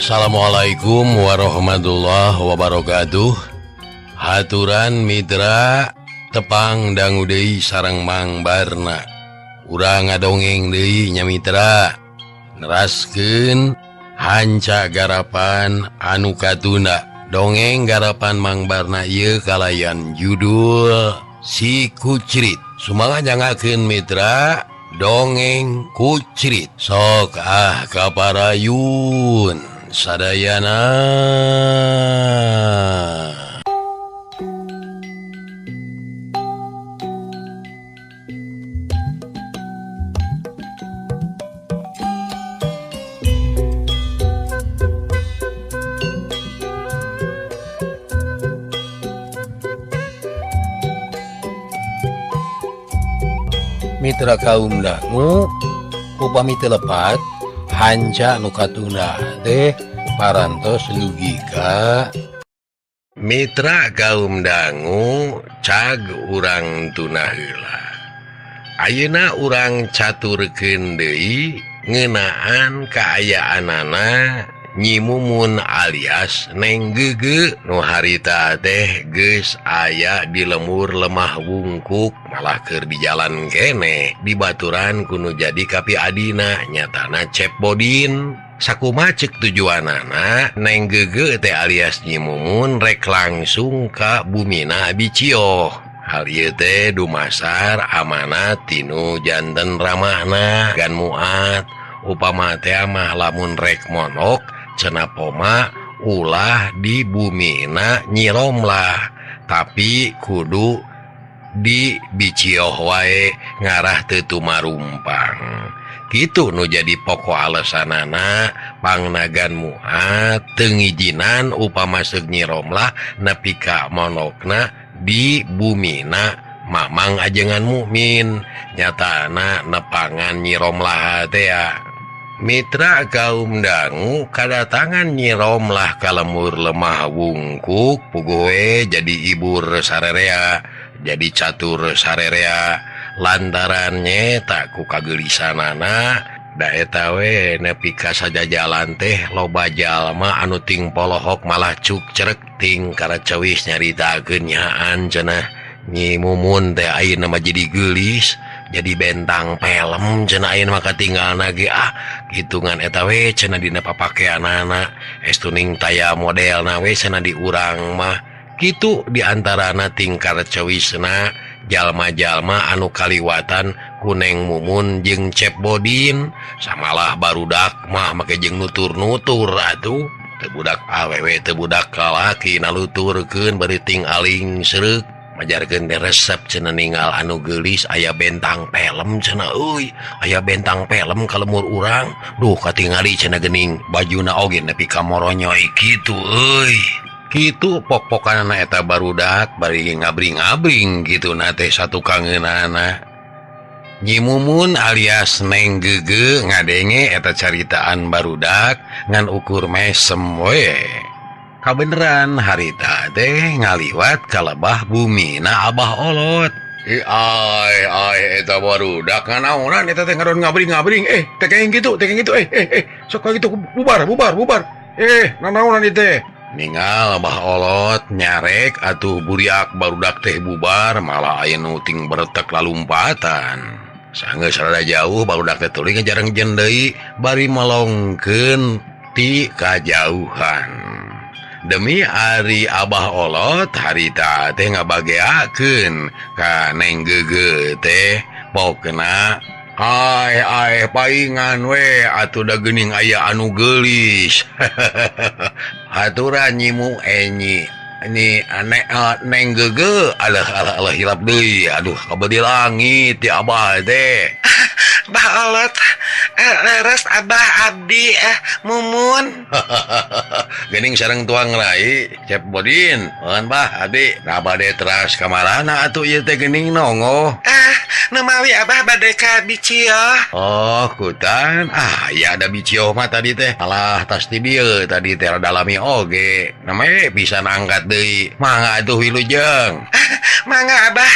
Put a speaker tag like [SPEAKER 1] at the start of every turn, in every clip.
[SPEAKER 1] Assalamualaikum warahmatullahi wabarakatuh. Haturan mitra tepang dangu deui sareng Mang Barna. Urang ngadongeng deui nya mitra. Neraskeun hanca garapan anu katunda. Dongeng garapan Mang Barna ieu kalayan judul Si Kucrit. Sumangan jangakeun mitra dongeng Kucrit. Sok ah kaparayun sadayana. Mitra kaum dangu upami teu lepat hanca nu katunda teh parantos logika. Mitra kaum dangu cag urang tuna heula. Ayeuna urang caturkeun deui ngeunaan kaayaanana Nyi Mumun alias Neng Gege nu harita teh geus aya di lemur lemah wungkuk malah keur di jalan kene dibaturan kuno jadi kapi adina nyatana Cep Bodin. Sakumaha ceuk tujuanana Neng Gege teh alias Nyi Mumun rek langsung ka bumina Bicioh. Hal ieu teh dumasar amanat tinu janten ramahna gan muat upama teh mah lamun rek monok cenah poma ulah di bumina Nyi Romlah tapi kudu di Bicioh wae ngarah teu tumarumpang. Kitu nu jadi pokok alesanana pangnagan muat teu ngijinan upama seug Nyi Romlah nepi ka monokna di bumina Mamang ajengan mukmin nyatana nepangan Nyi Romlah teh. Mitra kaum dangu kadatangan Nyi Romlah ka lemur lemah wungkuk pugoe jadi ibur sarerea jadi catur sarerea lantaran nyeta ku kageulisanana da eta we nepi ka sajajalan teh loba jalma anu ting polohok malah cuk cerek ting karacewis nyaritakeun nyaan cenah Nyi Mumun teh ayeuna mah jadi geulis jadi bentang pelem cenah ayeuna mah katinggalna ge ah hitungan eta we cenah dina papakeanana estuning taya modelna we cenah di urang mah kitu di antarana tingkar cewisna jalma-jalma anu kaliwatan ku Neng Mumun jeung Cep Bodin samalah barudak mah make jeung nutur-nutur atuh teu budak awewe teu budak lalaki naluturkeun bari ting aling sereuk majarkeun teh resep cenah ninggal anu geulis aya bentang pelem cenah euy aya bentang pelem ka lemur urang duh katingali cenah geuning bajuna oge nepi ka moronyoy kitu euy kitu pok-pokanana eta barudak bari ngabring-ngabring kitu na teh satukangeunana. Nyi Mumun alias Neng Gege ngadenge eta caritaan barudak ngan ukur mesem we. Kabeneran harita teh ngaliwat ka lebah bumina Abah Olot. Ai ai eta barudak nganaonan eta teh ngadon ngabring-ngabring teh kayak gitu sok gitu bubar bubar bubar nanaonan ieu teh. Ningal Abah Olot nyarek atuh buriak barudak teh bubar malah aya nu ting beretek lalumpatan. Sanggeus rada jauh barudak teh tuluy ngajareng jen deui bari melongkeun ti kajauhan. Demi ari Abah Olot harita teh ngabageakeun ka Neng Gege teh pokna ai ai paingan we atuh da geuning aya anu geulis. Aturan nyimu enyi ini aneh Neng Gege alah alah alah hilap deui aduh kabeh di langit di Abah teh.
[SPEAKER 2] Bah Olot leres Abah abdi Mumun.
[SPEAKER 1] Geuning sareng tuang rai Cep Bodin mun bah abdi nah bade teras kamarana atuh ieu teh geuning nongoh.
[SPEAKER 2] Nemawi Abah bade ka Bicioh.
[SPEAKER 1] Oh kutan ah ya ada Bicioh mah tadi teh alah tas ti dieu tadi teh rada lami oge namanya bisa nangkat deui mangga atuh wilujeng.
[SPEAKER 2] Mangga Abah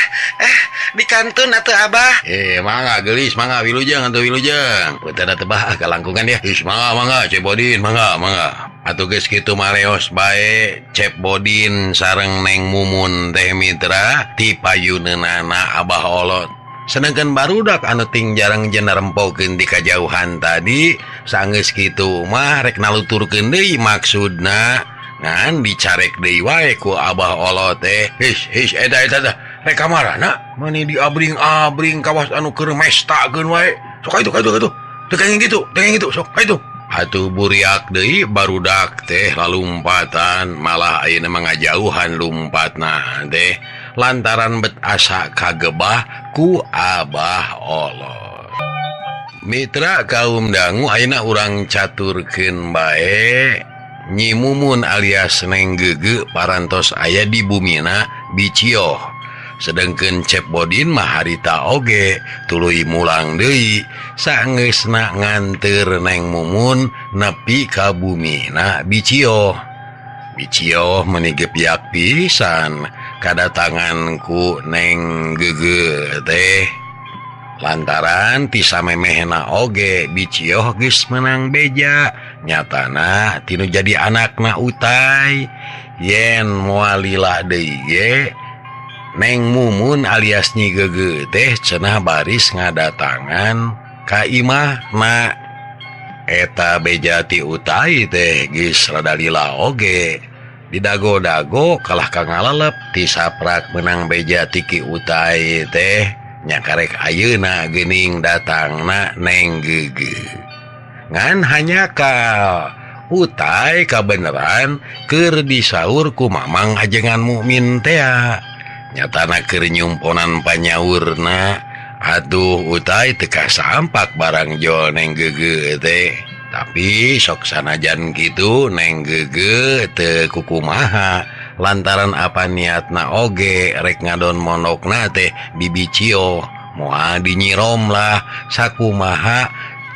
[SPEAKER 2] Dikantun atuh Abah.
[SPEAKER 1] Mangga geulis mangga wilujeng atuh wilujeng. Punten atuh Bah kalangkungan ya. Ih mangga mangga Cep Bodin mangga mangga. Atuh geus kitu maleos bae Cep Bodin sareng Neng Mumun teh mitra ti payuneunana Abah Olot. Sedangkan barudak anu ting jarang jeung narempokeun di kajauhan tadi sanggeus kitu mah rek naluturkeun deui maksudna ngan dicarek deui wae ku Abah Olot teh. His his eta eta tah rek ka marana mani diabring-abring kawas anu keur mestakeun wae. Sok ka itu ka itu ka itu. Teu kenging kitu, teu kenging kitu, sok ka itu. Atuh buriak deui barudak teh lalumpatan malah ayeuna mah ngajauhan lumpatna teh lantaran bet asa kagebah ku Abah Olot. Mitra kaum dangu ayeuna urang caturkeun bae Nyi Mumun alias Neng Gege parantos aya di bumina Bicioh. Sedengkeun Cep Bodin mah harita oge tuluy mulang deui saenggeusna nganteur Neng Mumun nepi ka bumina Bicioh. Bicioh meuni gepiak pisan kadatangan ku Neng Gege teh. Lantaran ti samemehna oge Bicioh geus menang beja nyatana tinu jadi anakna Utai yen moal lila deui ge Neng Mumun alias Nyi Gege teh cenah baris ngadatangan ka imahna. Eta beja ti Utai teh geus rada lila oge didago-dago kalah ka ngalalep ti saprak menang beja ti Ki Utai teh nya karek ayeuna geuning datangna Neng Gege. Ngan hanya ka Utai kabeneran keur disaur ku Mamang ajengan mukmin tea. Nyatana keur nyumponan panyaurna atuh Utai teu kasampak barang jol Neng Gege teh. Tapi sok sanajan kitu Neng Gege teu kukumaha lantaran apa niatna oge rek ngadon mondokna teh di Bicioh moal dinyirom lah sakumaha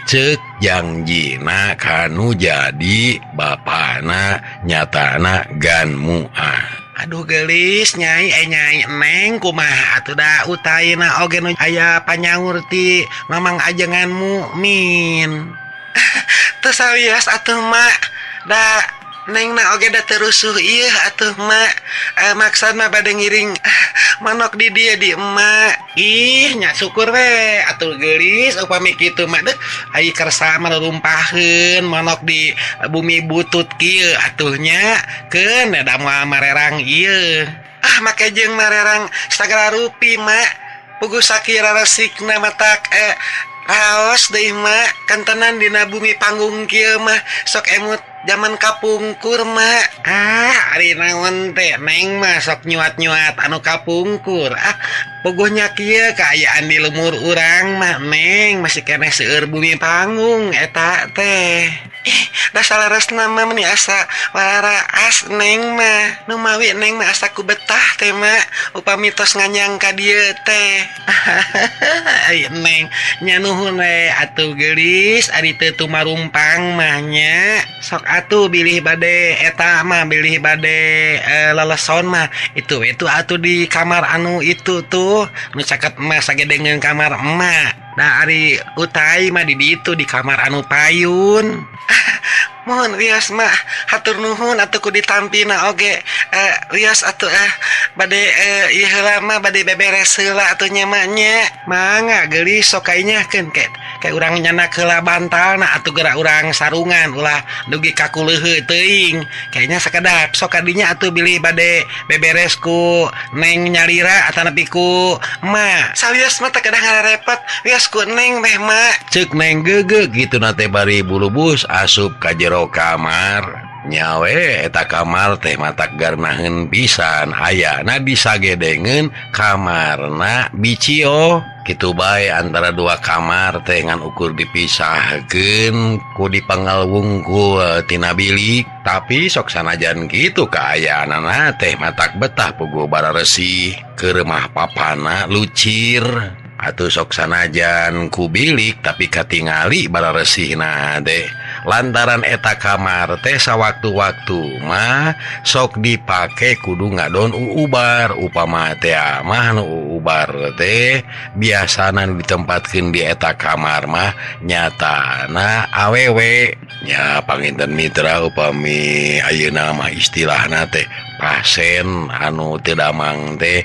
[SPEAKER 1] ceuk jangjina kanu jadi bapana nyatana Gan Mua.
[SPEAKER 2] Aduh geulis nyai nyai Neng kumaha atuh da Utaina oge nu aya panyaur ti Mamang ajengan mukmin. Teu sawios atuh mak da Neng na oge da teu rusuh ieu atuh mak. Maksudna bade ngiring manok di dieu di emak. Ih nya syukur we atuh geulis upami kitu mah deuh ai kersa marumpaheun manok di bumi butut kieu atuh nya keun da moal marerang ieu. Ah make jeung marerang sagala rupi mak puguh sakira resikna matak raos deui mak kantenan dina bumi panggung kieu mah sok emut zaman kapungkur mak. Ah ari naon teh Neng mah sok nyuat-nyuat anu kapungkur. Ah puguhnya kieu kaayaan di lemur urang mah Neng masih keneh seueur bumi panggung eta teh. Ih dasar leresna mah meuni asa waraas Neng mah. Nu mawi Neng mah asa ku betah teh mak upami tos nganyang ka dieu teh. Ai Neng nya nuhun we atuh geulis ari teu tumarumpang mah nya. Sok atuh bilih bade eta mah bilih bade leleson mah itu we tuh atuh di kamar anu itu tuh nu caket emak sagedengeun kamar emak. Nah ari Utai mah di ditu di kamar anu payun. Mohon wios mah hatur nuhun atuh ku ditampina oge. Wios atuh bade ieu heula mah bade beberes heula atuh nya mah nya. Mangga geulis sok kainyakeun ke urang nyanak heula bantalna atuh geura urang sarungan ulah dugi ka kuleuheuh teuing. Kayaknya sakedap sok kadinya atuh bilih bade beberes ku Neng nyalira atanapi ku emak. Sawios mah teh kedah ngarepot wios ku Neng meh mak.
[SPEAKER 1] Ceuk Neng Gege kitu na teh bari bulubus asup ka jero kamar. Nyawe eta kamar teh matak garnaheun pisan ayana disagedengeun kamarna Bicioh. Kitu bae antara dua kamar teh ngan ukur dipisahkeun ku dipangal wungkul tina bilik. Tapi sok sanajan kitu kaayaanana teh matak betah puguh bararesih keur mah papana lucir. Atuh sok sanajan ku bilik tapi katingali bararesihna teh. Lantaran eta kamar teh sawaktu-waktu mah sok dipake kudu ngadon uubar. Upama teh mah nu uubar teh biasana nu ditempatkeun di eta kamar mah nyatana awewe. Nya panginten mitra upami ayeuna mah istilahna teh pasien anu teu damang teh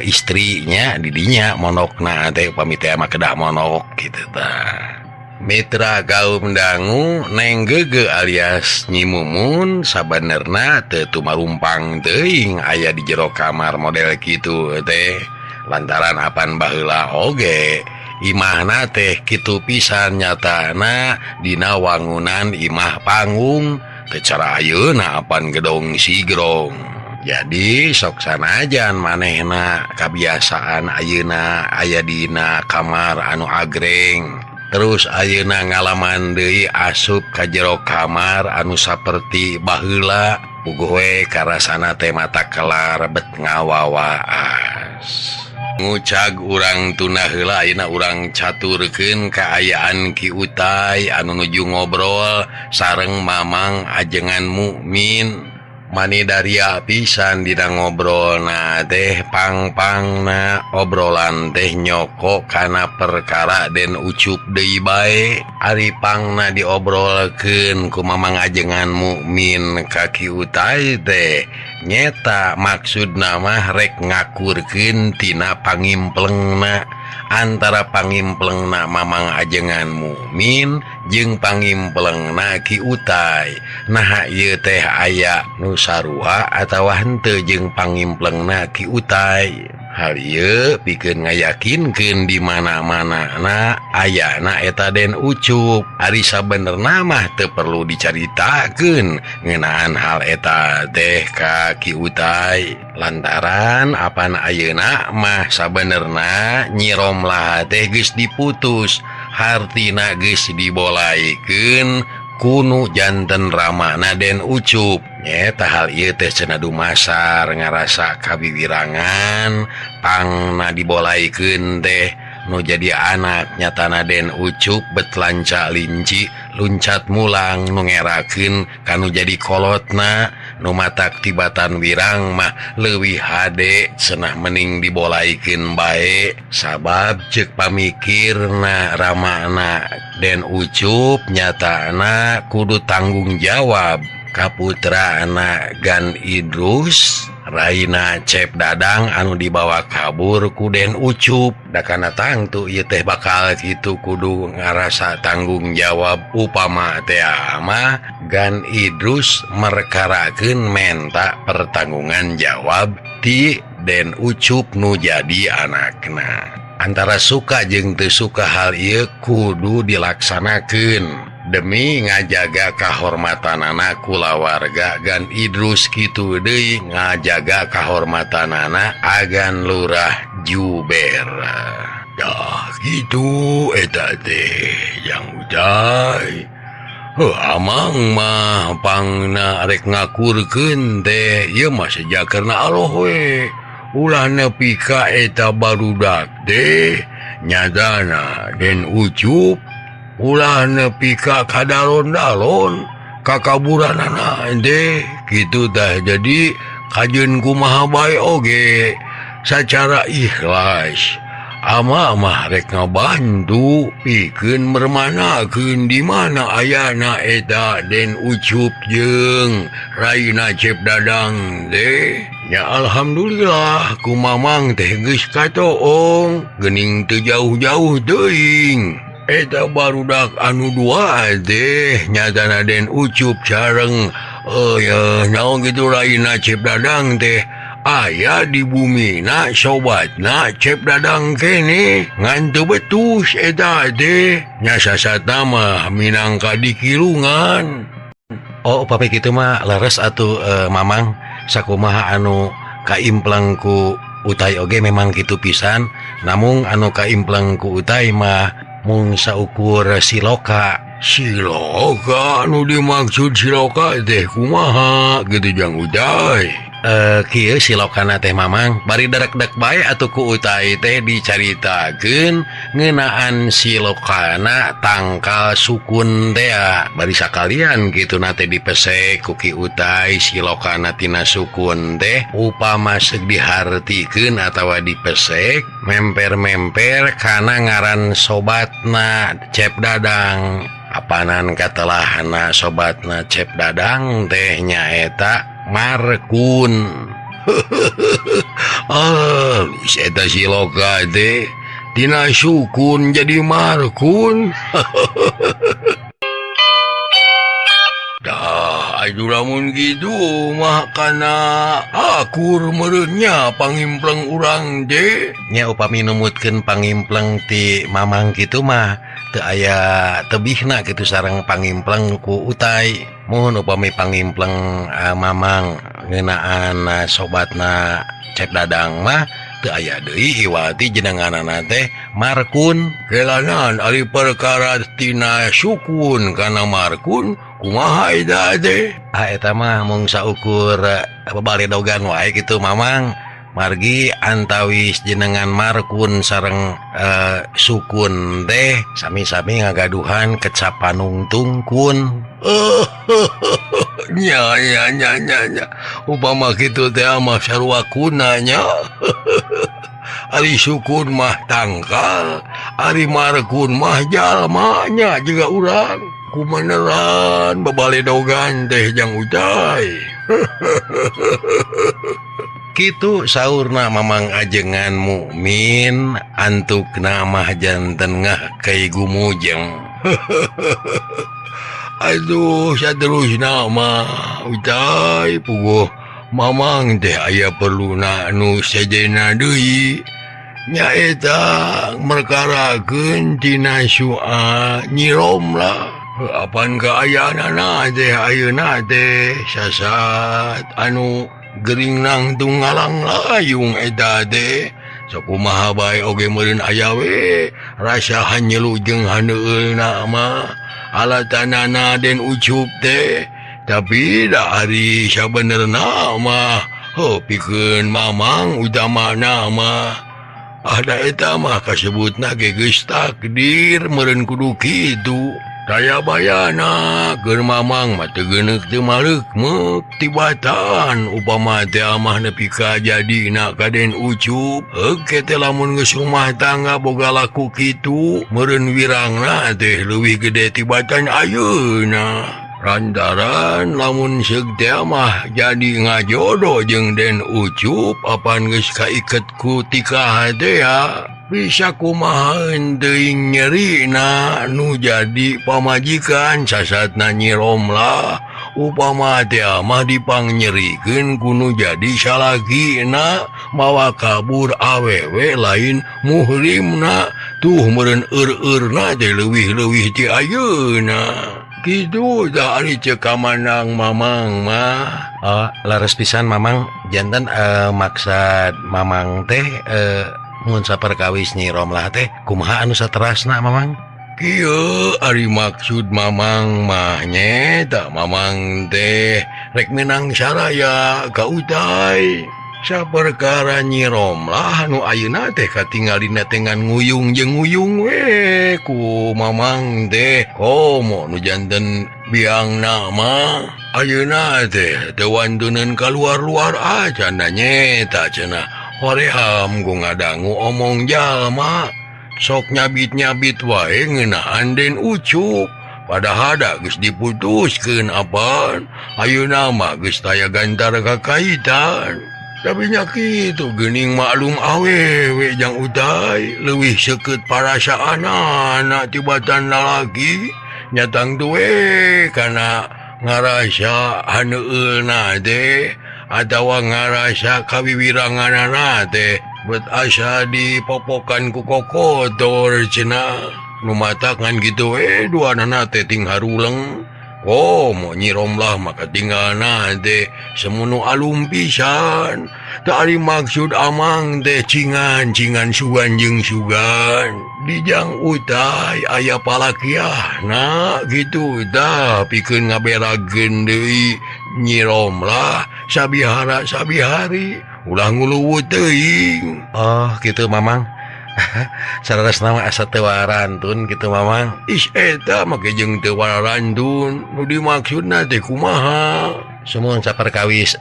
[SPEAKER 1] istrinya didinya monokna teh upami teh mah kedah monok kitu tah. Mitra kaum dangu Neng Gege alias Nyi Mumun sabenerna teu tumarumpang teuing aya di jero kamar model kitu teh. Lantaran apan baheula oge imahna teh kitu pisan nyatana dina wangunan imah panggung teu cara ayeuna apan gedong sigrong. Jadi sok sanajan manehna kabiasaan ayeuna aya dina kamar anu agreng. Terus ayeuna ngalaman deui asup ka jero kamar anu saperti baheula puguh we karasana teh mata kelar bet ngawawaas. Ngucag urang tuna heula ayeuna urang caturkeun kaayaan Ki Utai anu nuju ngobrol sareng Mamang ajengan Mukmin. Mani daria pisan dina ngobrolna teh pangpangna obrolan teh nyoko kana perkara Den Ucup deui bae. Ari pangna diobrolkeun ku Mamang ajengan Mukmin ka Ki Utai teh nyeta maksudna mah rek ngakurkeun tina pangimplengna antara pangimplengna Mamang ajengan Mukmin jeung pangimplengna Ki Utai. Nah ieu teh aya nu sarua atawa henteu jeung pangimplengna Ki Utai. Hal ieu pikeun ngayakinkeun di mana-mana na ayana eta Den Ucup. Ari sabenerna mah teu perlu dicaritakeun ngeunaan hal eta teh ka Ki Utai. Lantaran apan ayeuna mah sabenerna Nyi Romlah teh geus diputus, hartina geus dibolaikeun kunu janten ramana Den Ucup. Nyeta hal ieu teh cenah dumasar ngarasa kawiwirangan pangna dibolaikeun teh nu jadi anak nyatana Den Ucup bet lanca linci luncat mulang nu ngerakeun kanu jadi kolotna nu matak tibatan wirang mah leuwih hade cenah mening dibolaikeun bae. Sabab ceuk pamikirna ramana Den Ucup nyatana kudu tanggung jawab kaputra anak Gan Idrus Raina Cep Dadang anu dibawa kabur ku Den Ucup. Da kana tangtu ieu teh bakal kitu kudu ngarasa tanggung jawab upama teh mah Gan Idrus merkarakeun menta pertanggungan jawab ti Den Ucup nu jadi anakna. Antara suka jeung teu suka hal ieu kudu dilaksanakeun demi ngajaga kahormatan anak kulawarga Gan Idrus kitu deui ngajaga kahormatan anak agan Lurah Juber. Dah gitu eta teh yang Utai. Heuh amang mah pangna rek ngakurkeun teh ieu mah seja karena Allah we. Ulah nepi ka eta barudak teh nyatana Den Ucup ulah nepi ka kadalon-dalon kakaburanana teh kitu tah. Jadi kajeun kumaha bae oge sacara ikhlas ama mah rek ngabantu pikeun mermanakeun di mana ayana eta Den Ucup jeung Raina Cep Dadang teh. Ya alhamdulillah ku mamang teh geus katoong geuning teu jauh-jauh teuing. Eta barudak anu dua teh nyatana Den Ucup sareng ya naon kitu Raina Cep Dadang teh aya di bumina sobatna Cep Dadang kene ngan teu betus eta teh nya sasatna mah minangka dikilungan. Oh upami kitu mah leres atuh Mamang sakumaha anu kaimpleng ku Utai oge memang kitu pisan, namung anu kaimpleng ku Utai mah mung saukur siloka. Siloka anu dimaksud siloka teh kumaha gitu jang Utai? Kieu silokana teh Mamang bari derek-dek bae atuh ku Utai teh dicaritakeun ngeunaan silokana tangkal sukun teh bari sakalian kitu na teh dipesek ku Ki Utai silokana tina sukun teh upama seuk dihartikeun atawa dipesek memper-memper kana ngaran sobatna Cep Dadang. Apanan katelahna sobatna Cep Dadang teh nyaeta Markun. Ah, eta siloka teh tina sukun jadi Markun. Dah, atuh lamun kitu mah kana akur meureunnya pangimpleng urang teh. Nya upami numutkeun pangimpleng ti Mamang kitu mah teu aya tebihna kitu sareng pangimpleng ku Utai. Muhun upami pangimpleng Mamang ngeunaan sobatna Cep Dadang mah teu aya deui iwati jenenganana teh Markun. Kelanan ari perkara tina sukun kana Markun kumaha eta teh? Ah eta mah mung saukur babaledogan wae kitu Mamang. Margi antawis jenengan Markun sareng sukun teh sami-sami ngagaduhan kecap panungtungkun. Nya nya nya nya nya. Upama kitu teh mah sarua kuna nya. Ari sukun mah tangkal, ari Markun mah jalma nya juga urang. Kumaneran babaledogan teh jang Utai. Kitu saurna Mamang Ajengan Mukmin antukna mah janten ngah kai gumujeng. Aduh saterusna mah Utai puguh Mamang teh aya perluna nu sejena deui nyaeta merkarakeun tina sua Nyi Romlah. Apan kaayaanana teh ayeuna teh sasat anu gering nangtung ngalang layung eta teh sakumaha bae oge meureun aya we rasa hanyelu jeung haneueulna mah alatanana Den Ucup teh. Tapi da ari sabenerna mah heuh pikeun Mamang utamana mah ada eta mah kasebutna ge geus takdir meureun kudu kitu. Daya bayana keur Mamang mah teu geuneuk teu maleukmeuk tibatan upama teh amah nepi ka jadina ka Den Ucup. Heuh teh lamun geus rumah tangga boga laku kitu meureun wirangna teh leuwih gede tibatan ayeuna. Lantaran lamun seuk teh mah jadi ngajodoh jeung Den Ucup apan geus kaiket ku tikah teh ya. Bisa kumaha teuing nyerina nu jadi pamajikan sasatna Nyi Romlah upama teh mah dipangnyerikeun ku nu jadi salakina mawa kabur awewe lain muhrimna tuh meureun eur-eurna teh leuwih-leuwih ti ayeuna. Kitu da ari ceuk kamanang Mamang mah. Oh, laras pisan Mamang janten maksad Mamang teh mun saperkawis Nyi Romlah teh kumaha anu saterasna Mamang? Kieu ari maksud Mamang mah nya Mamang teh rek menang saraya ka Utai. Saperkara Nyi Romlah nu ayeuna teh katingalina teh ngan nguyung jeung nguyung we ku Mamang teh komo nu janten biangna mah ayeuna teh teu wantuneun kaluar-luar aja na nyeta cenah. Hoream go ngadangu omong jalma sok nyabit-nyabit wae ngeunaan Den Ucup padahal da geus diputuskeun apaan ayeuna mah geus taya gantar kakaitan. Tapi nya kitu geuning maklum awewe jang Utai leuwih seukeut parasaanana tibatan lalaki nyatang duwe kana ngarasa haneueulna teh atawa ngarasa kawiwiranganana teh bet asa dipopokan ku kokotor cenah nu matakan kitu we duanana teh ting haruleng. Oh, mau Nyi Romlah maka tinggalna teh semunu alum pisan. Teu ari maksud Amang teh cingan-cingan sugan jeung sugan. Dijang Utai aya palakiahna kitu tah pikeun ngaberageun deui Nyi Romlah sabihara sabihari ulah nguluwut teuing. Oh gitu Mamang. Saleresna mah asa teu warantun kitu Mamang. Ih eta make jeung teu warantun nu dimaksudna teh kumaha? Sumuhun saperkawis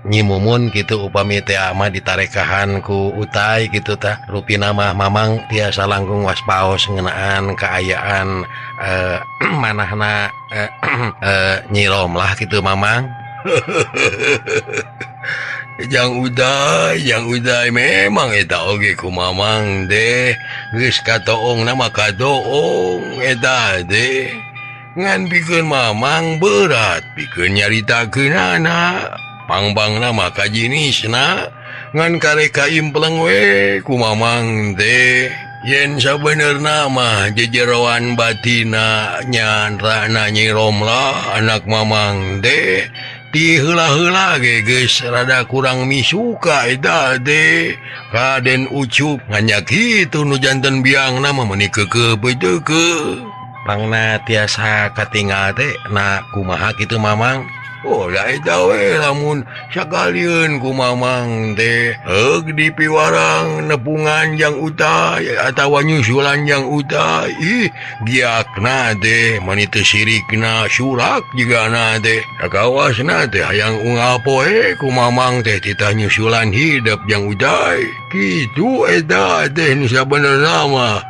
[SPEAKER 1] Nyi Mumun kitu upami teh mah ditarekahan ku Utai kitu tah. Rupina mah Mamang tiasa langkung waspaos ngeunaan kaayaan manahna Nyi Romlah kitu Mamang. Jang Uday memang eta oge ku Mamang deh geus katoong nama katoong eta deh ngan pikeun Mamang berat pikeun nyaritakeunana pangbangna mah kajinisna ngan karek kaimpleng we ku Mamang teh yen sabenerna mah jejeroan batina nyandrana Nyi Romlah anak Mamang teh di heula-heula ge geus rada kurang misuka eta teh Raden Ucup nganya kitu nu janten biangna mah meuni keukeuh beuteukeuh pangna tiasa katingal teh na kumaha kitu Mamang. Oh da eta we lamun sakalieun ku Mamang teh heug dipiwarang nepungan jang Utai atawa nyusulan jang Utai ih giakna teh mani teu sirikna surak jigana teh kawasna teh hayang unggal poe ku Mamang teh titah nyusulan hidep jang Utai kitu eta teh nu sabenerna mah.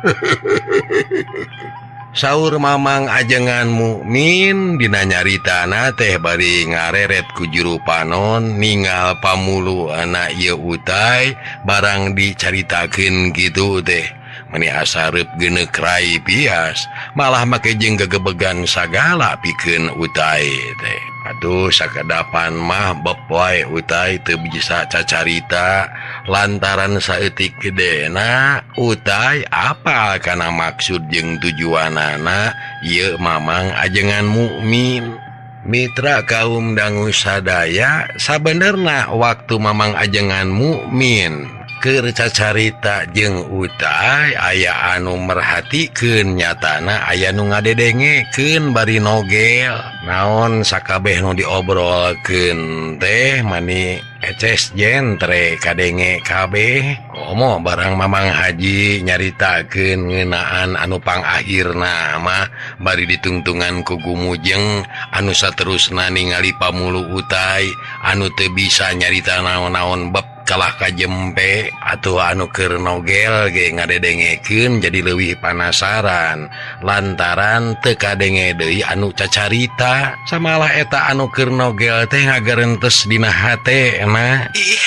[SPEAKER 1] Saur Mamang ajengan mukmin dina nyaritana teh bari ngareret ku juru panon ningal pamulu anak ieu Utai barang dicaritakeun kitu teh meni asareup geuneuk rai pias malah make jeung gegebegan sagala pikeun Utai teh. Aduh sakedapan mah bep wae Utai teu bisa cacarita lantaran saeutik gedena Utai apal kana maksud jeung tujuanana ieu Mamang ajengan mukmin. Mitra kaum dangu sadaya sabenerna waktu Mamang ajengan mukmin keur cacarita jeung Utai aya anu merhatikeun nyatana aya nu ngadedengekeun bari nogel naon sakabeh nu diobrolkeun teh mani eces jentre kadenge kabeh komo barang Mamang Haji nyaritakeun ngeunaan anu pangakhirna mah bari ditungtungan ku gumujeng anu saterusna ningali pamulu Utai anu teu bisa nyarita naon-naon beb kalah kajempe atau anu keur nogel ge ngadedengekeun jadi leuwih panasaran lantaran teu kadenge deui anu cacarita samalah eta anu keur nogel teh ngagerentes dina hate na.
[SPEAKER 2] Ih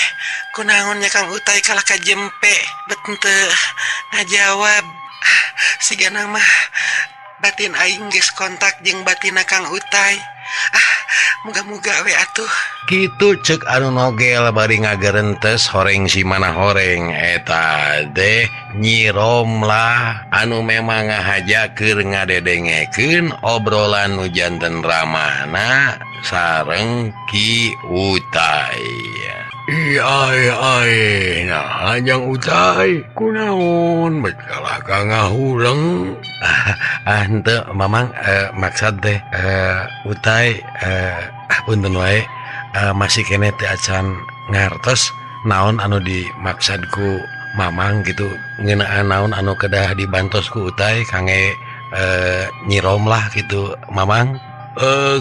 [SPEAKER 2] kunaon nya Kang Utai kalah kajempe bet teu ngajawab sigana mah batin aing geus kontak jeung batina Kang Utai. Ah muga-muga we atuh
[SPEAKER 1] kitu cek anu nogel bari ngagerentes horeng si mana horeng eta teh Nyi Romlah anu memang ngahaja keur ngadedengekeun obrolan nu janten ramahna sareng Ki Utai. Ih ai ai nah jang Utai kunaon bet kalah ka ngahuleng. Ah henteu Mamang maksad teh Utai punten wae masih keneh teh acan ngartos naon anu dimaksad ku Mamang gitu ngeunaan naon anu kedah dibantos ku Utai kangge Nyi Romlah gitu Mamang.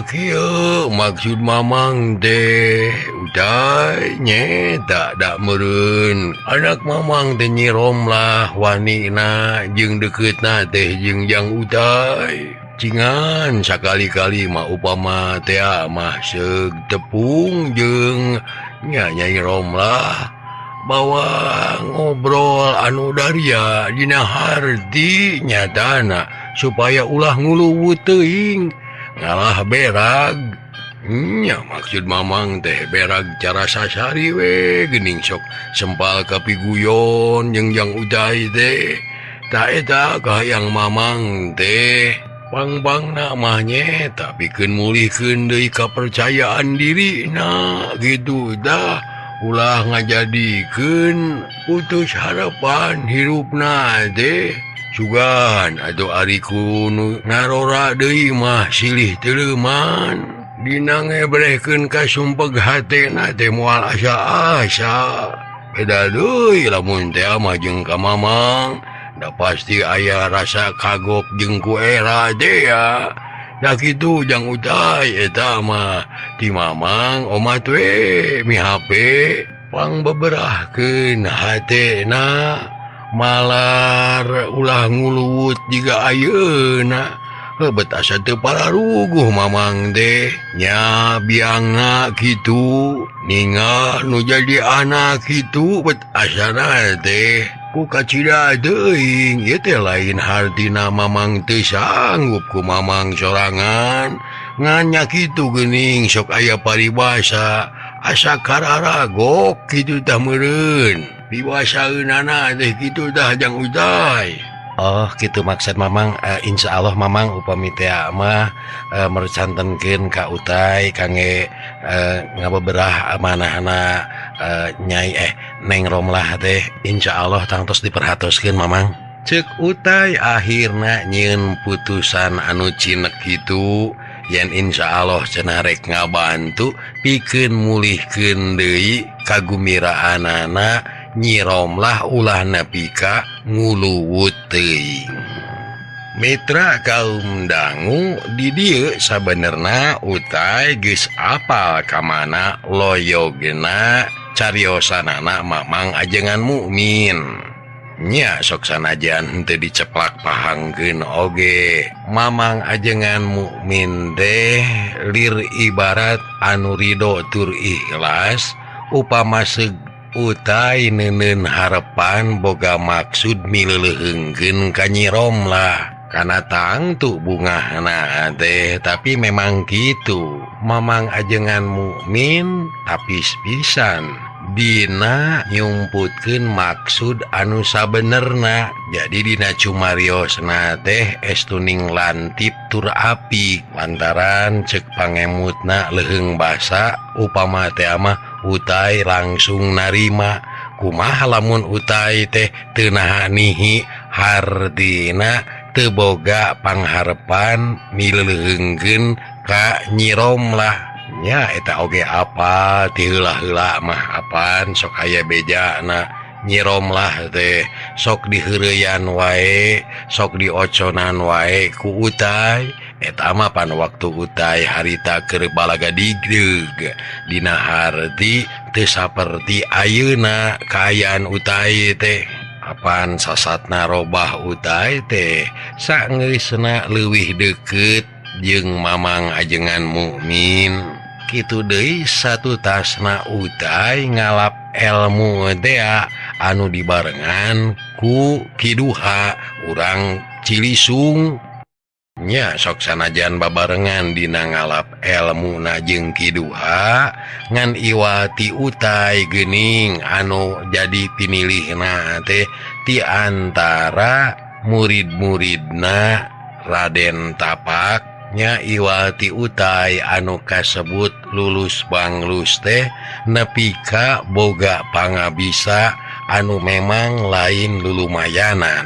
[SPEAKER 1] Kieu maksud Mamang teh Utai nya tak meureun anak Mamang teh Nyi Romlah wanina jeung dekeutna teh jeung jang Utai cingan sakali-kali mah upama teh mah seug tepung jeung nya Nyai Romlah bawa ngobrol anu daria dina harti nyatana supaya ulah nguluwut teuing ngalah berag nya maksud Mamang teh berag cara sasari we geuning sok sempal kapiguyon jeung jang Utai teh ta eta kahayang Mamang teh pangbangna mah nya pikeun mulihkeun deui kapercayaan dirina gitu dah ulah ngajadikeun putus harapan hirupna teh sugan atuh ari ku nu ngarora deui mah silih teuleman Dina ngebrehkeun ka sumpeg hatena teh moal asa-asa. Beda deui lamun teh mah jeung ka Mamang, da pasti aya rasa kagok jeung ku era teh ya. Da kitu jang Utai eta mah ti Mamang omat we mihape pangbeberahkeun hatena malar ulah nguluwut jiga ayeuna. Hebat asa teu pararuguh Mamang teh nya biangna kitu ningal nu jadi anak kitu bet asana teh ku kacida teuing ieu teh lain hartina Mamang teu sanggup ku Mamang sorangan ngan nya kitu geuning sok aya paribasa asa kararagok kitu tah meureun pibasaeunana teh kitu tah jang Utai.
[SPEAKER 2] Oh gitu maksud Mamang, insya Allah Mamang upami teh mah mercantenkeun ka Utai kangge ngabeberah amanahna Nyai Neng Romlah teh insya Allah tangtos diperhatoskeun Mamang.
[SPEAKER 1] Cek Utai akhirna nyieun putusan anu cinek kitu yen insya Allah cenah rek ngabantu pikeun mulihkeun deui kagumbiraanana Nyi Romlah ulah nepi ka nguluwut teuing. Mitra kaum dangu di dieu sabenerna Utai geus apal ka mana loyogna cariosanana Mamang ajengan mukmin. Nya sok sanajan henteu diceplak pahangkeun oge Mamang ajengan mukmin teh lir ibarat anu ridho tur ikhlas upama seug Utai neundeun harepan boga maksud mileuleheungkeun ka Nyi Romlah kana tangtu bungahna teh tapi memang kitu Mamang ajengan mukmin tapis pisan dina nyumputkeun maksud anu sabenerna jadi dina cumariosna teh estuning lantip tur apik lantaran ceuk pangemutna leuheung basa upama teh mah Utai langsung narima kumaha lamun Utai teh teu nahanihi hartina teu boga pangharepan mileuleheungkeun ka Nyi Romlah nya eta oge apa ti heula-heula mah apan sok aya bejana Nyi Romlah teh sok diheureyan wae sok dioconan wae ku Utai eta mah pan waktu Utai harita keur balaga digdeug dina harti teu saperti ayeuna kaayaan Utai teh apan sasatna robah Utai teh sageusna leuwih deukeut jeung Mamang ajengan mukmin kitu deui satutasna Utai ngalap elmu tea anu dibarengan ku Kiduha urang Cilisung nya sok sanajan babarengan dina ngalap elmu na jeung Kiduha ngan iwati Utai geuning anu jadi pinilihna teh ti antara murid-muridna Raden Tapak nya iwati Utai anu kasebut lulus banglus teh nepi ka boga pangabisa anu memang lain lulumayanan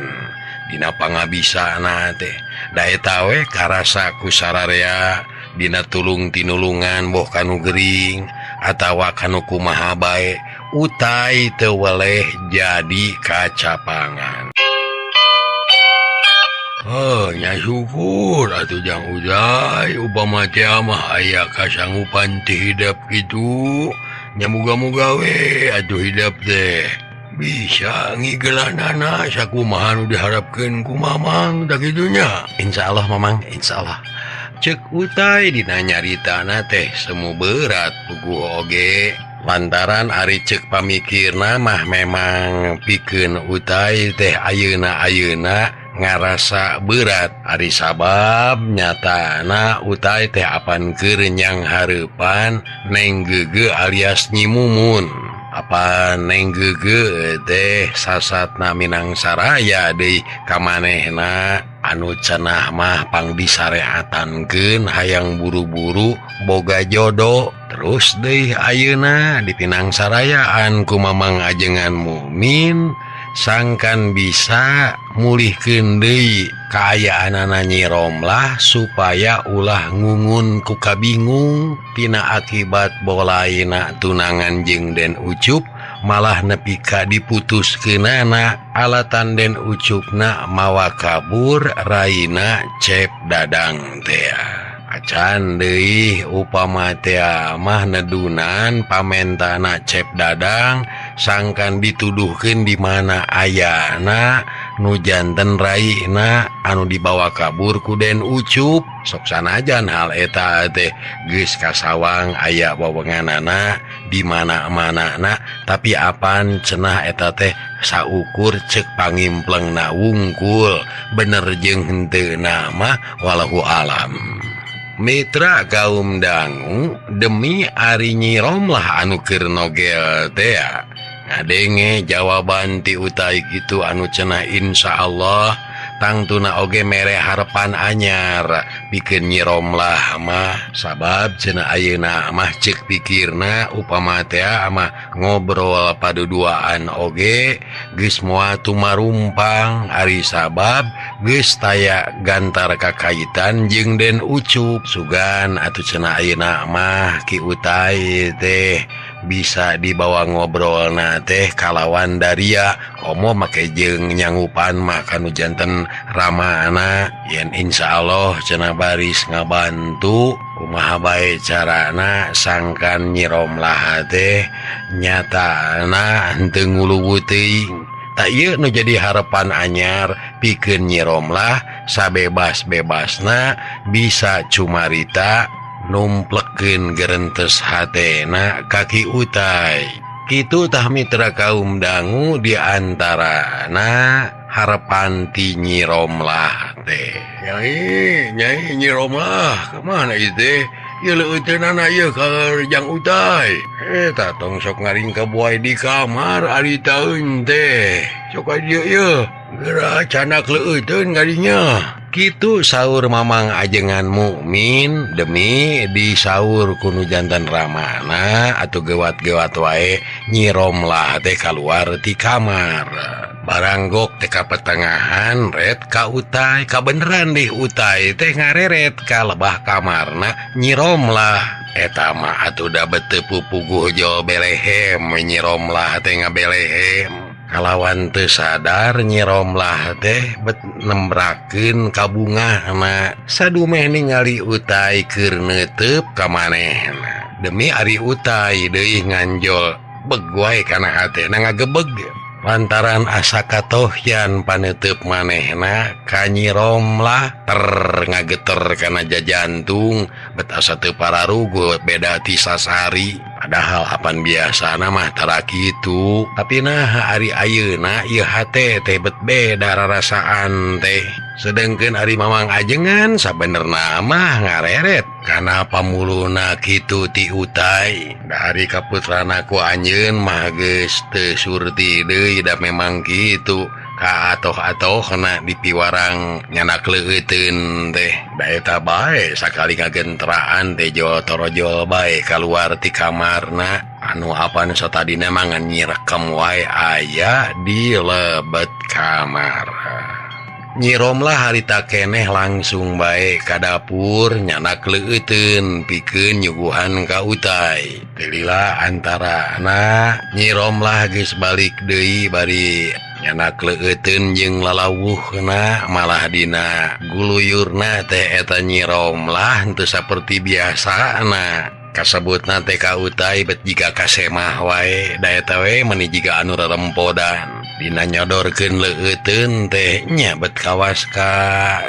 [SPEAKER 1] dina pangabisana teh da eta we karasa ku sararea dina tulung tinulungan boh kanu gering atawa kanu kumaha bae Utai teu weleh jadi kacapangan. Oh, nya syukur atuh jang Utai upama teh mah aya kasanggupan ti hidep kitu nya muga-muga we atuh hidep teh bisa ngigelanana sakumaha nu diharapkeun ku Mamang tah kitu nya.
[SPEAKER 2] Insyaallah Mamang, insyaallah.
[SPEAKER 1] Ceuk Utai dina nyaritana teh semu berat puguh oge lantaran ari ceuk pamikirna mah memang pikeun Utai teh ayeuna-ayeuna ngarasa berat ari sabab nyatana Utai teh apan keur nyang hareupan Neng Gege alias Nyi Mumun apa Neng Gege teh sasatna Minang Saraya deui ka manehna anu cenah mah pangdisareatankeun hayang buru-buru boga jodoh terus deui ayeuna dipinang sarayaan ku Mamang ajengan mukmin Sangkan bisa mulihkeun deui kaayaanana Nyi Romlah supaya ulah ngungun ku kabingung tina akibat bolaina tunangan jeung Den Ucup malah nepi ka diputuskeunana alatan Den Ucupna mawa kabur raina Cep Dadang tea. Acan deui upama tea mah nedunan pamentana Cep Dadang sangkan dituduhkeun di mana ayana nu janten raina anu dibawa kabur ku Den Ucup. Sok sanajan hal eta teh geus kasawang aya wewenganana di mana-manana, tapi apan cenah eta teh saukur cek pangimplengna wungkul bener jeung henteu mah walahu alam. Mitra kaum dangu demi ari Nyi Romlah anu keur nogel tea ngadenge jawaban ti Utai kitu anu cenah insyaallah tangtuna oge mere harepan anyar pikeun Nyi Romlah mah sabab cenah ayeuna mah ceuk pikirna upama tea mah ngobrol paduduaan oge geus moal tumarumpang ari sabab geus taya gantar kakaitan jeung Den Ucup. Sugan atuh cenah ayeuna mah Ki Utai teh bisa dibawa ngobrol na teh kalawan daria komo make jeung nyangupan mah kanu janten ramana yen insyaallah cenah baris ngabantu kumaha bae carana sangkan Nyi Romlah teh nyatana henteu nguluwu teuing. Tak ieu nu jadi harapan anyar pikeun Nyi Romlah sabebas-bebasna bisa cumarita numplekeun gerentes hatena kaki Utai. Kitu tah mitra kaum dangu diantarana harapan ti Nyi Romlah teh. Nyai, nyai Nyi Romlah kemana ieu teh? Ieu leuteunana ieu ka Jang Utai. Eta tong sok ngaringkab wae di kamar ari taeun teh. Sok ka dieu ieu. Geura canak leuteun kadinya. Kitu saur Mamang Ajengan Mukmin demi disaur ku nu jantan ramana atau gewat-gewat wae Nyi Romlah teh kaluar ti kamar. Baranggok teh ka petengahan ret ka Utai kabeneran deh Utai teh ngareret ka lebah kamarna Nyi Romlah. Eta mah atuh da beteu pupuguh jol belehem Nyi Romlah teh ngabelehem. Kalawan teu sadar Nyi Romlah teh bet nembrakeun ka bungahna sadumeh ningali Utai keur neuteup ka manehna. Demi ari Utai deui nganjol beg wae kana hatena ngagebeg lantaran asa katohyan paneuteub manehna ka Nyi Romlah ter ngageter kana jajantung bet asa teu pararugu beda ti sasari. Padahal apan biasana mah tara kitu, tapi nah ari ayeuna ieu hate teh bet beda rarasaan teh. Sedengkeun ari Mamang Ajengan sabenerna mah ngareret kana pamuluna kitu ti Utai. Da ari kaputrana ku anjeun mah geus teu surti deui da memang kitu. Ka atoh-atohna dipiwarang nyanak leuteun teh. Da eta bae sakali ngagentraan teh jol torojol bae kaluar ti kamarna anu apan satadina mah ngan nyirekem wae aya di lebet kamar. Nyi Romlah harita keneh langsung bae ka dapur nyanak leuteun pikeun nyuguhan ka Utai. Teu lila antarana Nyi Romlah geus balik deui bari nyanak leuteun jeung lalawuhna malah dina guluyurna teh eta Nyi Romlah henteu saperti biasana. Kasebutna teh ka Utai bet jiga kasemah wae da eta we meuni jiga anu rerempodan. Dina nyodorkeun leuteun teh nya bet kawas ka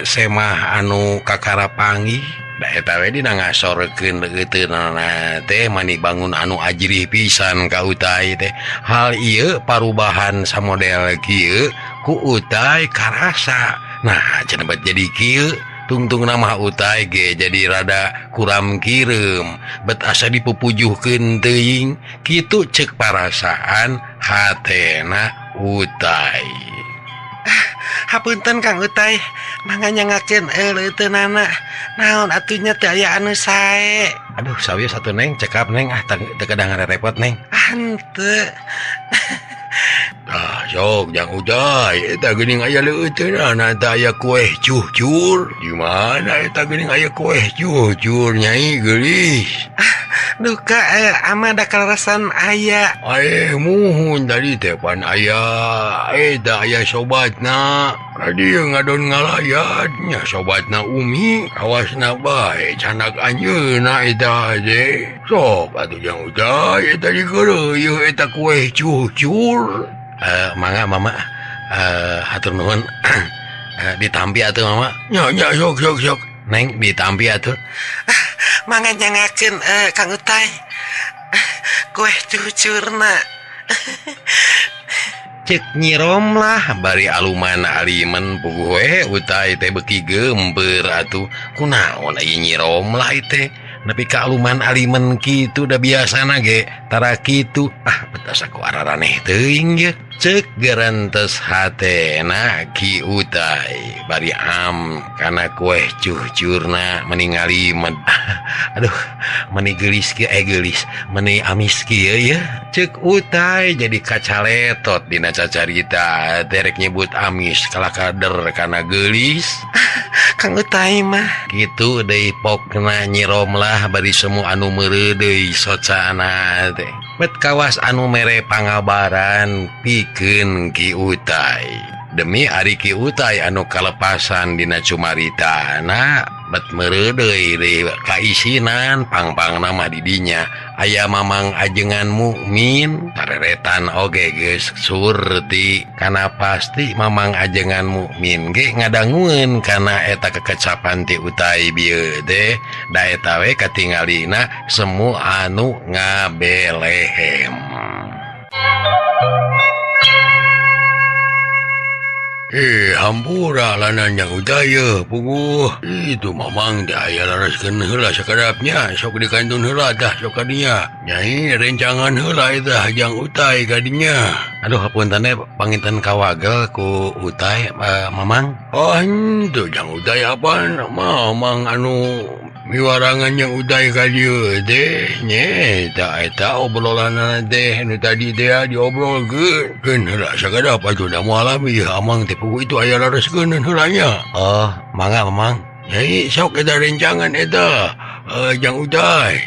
[SPEAKER 1] semah anu kakara panggih. Da eta we dina ngasorkeun leuteunana teh mani bangun anu ajrih pisan ka Utai teh. Hal ieu parubahan samodel kieu ku Utai karasa. Nah cenah bet jadi kieu tungtung nama Utai ge jadi rada kuram kireum bet asa dipupujuhkeun teuing kitu ceuk parasaan hatena Utai.
[SPEAKER 2] Hapunten Kang Utai, mangga nyangakeun leuteunana. Naon atuh nya teu aya anu sae.
[SPEAKER 1] Aduh, sawieu satu neng cekap neng ah teu kedah ngarepot neng.
[SPEAKER 2] Henteu.
[SPEAKER 1] Ah, Sok jang Uday eta geuning aya leuteunana eta aya kueh cucur. Di mana eta geuning aya kueh cucur Nyai geulis?
[SPEAKER 2] Duka ama da kalarasan aya.
[SPEAKER 1] Muhun tadi teh pan aya eta aya sobatna. Ka dieu ngadon ngalayat nya sobatna Umi kawasna bae canak anjeunna eta teh. Sok atuh jang Uday eta dikeureuh eta kueh cucur. Mangga mama, hatur nuhun. Ditampi atuh mama. Nya nya sok sok sok. Neng ditampi atuh.
[SPEAKER 2] Mangga nyangakeun Kang Utay. Kueh cucurna.
[SPEAKER 1] Cek Nyi Romlah bari aluman alimen puguh we Utay teh beuki geumpeur atuh. Kunaon ieu Nyi Romlah teh? Nepi ka aluman alimen kitu da biasana ge tara kitu. Ah betas aku araraneh teuing ye. Cek gerentes hatena Ki Utay bari am kana kueh cucurna meni ngalimed. Aduh meni geulis kieu geulis meni amis kieu ye. Cek Utay jadi kacaletot dina cacarita terek nyebut amis kalah kader kana geulis.
[SPEAKER 2] Kang Utay mah
[SPEAKER 1] kitu deui pokna Nyi Romlah bari semua anu meureudeuy socana teh. Bet kawas anu mere pangabaran pikeun Ki Utay. Demi ari Ki Utay anu kalepasan dina cumaritana bet meureudeuy deui kaisinan pangpangna mah di dinya aya mamang ajengan mukmin tareretan oge geus surti kana pasti mamang ajengan mukmin ge ngadangueun kana eta kekecapan ti Utay bieu teh da eta we katingalina semu anu ngabelehem. Hampura lanan yang Utay puguh itu mamang teh aya laraskeun heula sakadapnya sok dikantun heula tah sok kadinya nyai rencangan heula eta jang Utay kadinya. Aduh hapunten panginten kawagel ku Utay mamang. Oh henteu jang Utay apaan mamang anu miwarangan yang Utay ka dieu teh nya eta obrolanna teh nu tadi teh diobrolkeun keun heula sakadap atuh da moal alami ieu amang teh puguh itu aya lareskeun heula nya. Oh mangga mamang. Nyai sok eta rencangan eta jang Utay.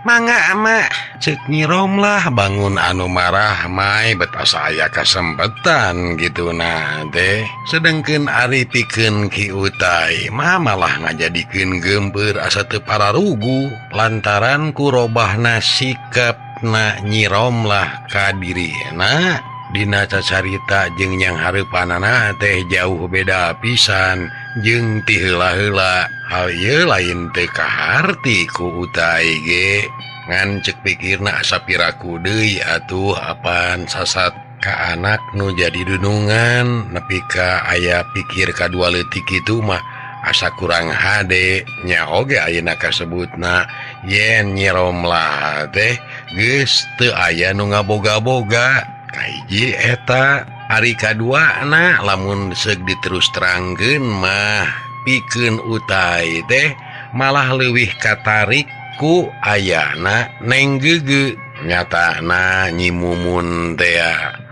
[SPEAKER 2] Mangga ama.
[SPEAKER 1] Cek Nyi Romlah bangun anu marah mai bet asa aya kasempetan gitu nah teh. Sedengkeun ari pikeun Ki Utay mah malah ngajadikeun geumpeur asa teu pararugu lantaran ku robahna sikapna Nyi Romlah ka dirina dina cacarita jeung yang hareupanana teh jauh beda pisan jeung ti heula-heula. Hal ieu lain teu kaharti ku Utay ge ngan cek pikirna asa piraku deui atuh apan sasat ka anak nu jadi dunungan nepi ka aya pikir kadua leutik kitu mah asa kurang hade nya oge ayeuna kasebutna yen Nyi Romlah teh geus teu aya nu ngaboga-boga. Kahiji eta ari kaduana lamun seug diterus terangkeun mah pikeun Utay teh malah leuwih katarik ku ayana Neng Gege nyatana Nyi Mumun teh.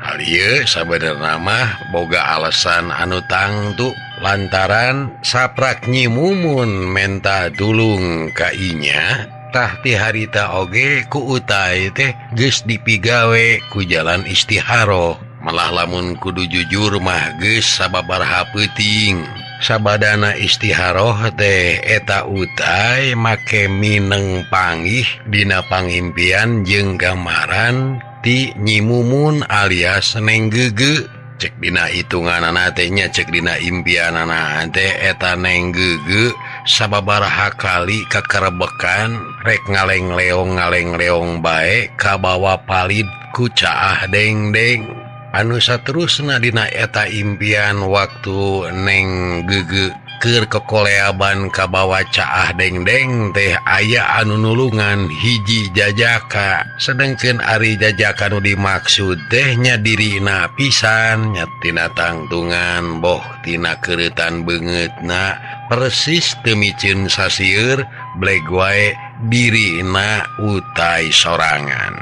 [SPEAKER 1] Hal ieu sabenerna mah boga alasan anu tangtu lantaran saprak Nyi Mumun menta tulung ka inya tah ti harita oge ku Utay teh geus dipigawe ku jalan istiharoh. Malah lamun kudu jujur mah geus sababaraha peuting sabadana istiharoh teh eta Utay make mineng panggih dina pangimpian jeung gambaran ti Nyi Mumun alias Neng Gege. Cek dina hitunganana teh nya cek dina impianana teh eta Neng Gege sababaraha kali kakerebekan rek ngaleng-leong bae kabawa palid ku caah dengdeng. Anu saterusna dina eta impian waktu Neng Gege keur kekoleaban kabawa caah dengdeng teh aya anu nulungan hiji jajaka. Sedengkeun ari jajaka nu dimaksud teh nya dirina pisan nya tina tangtungan boh tina keureutan beungeutna persis teu miceun sasieur bleg wae dirina Utay sorangan.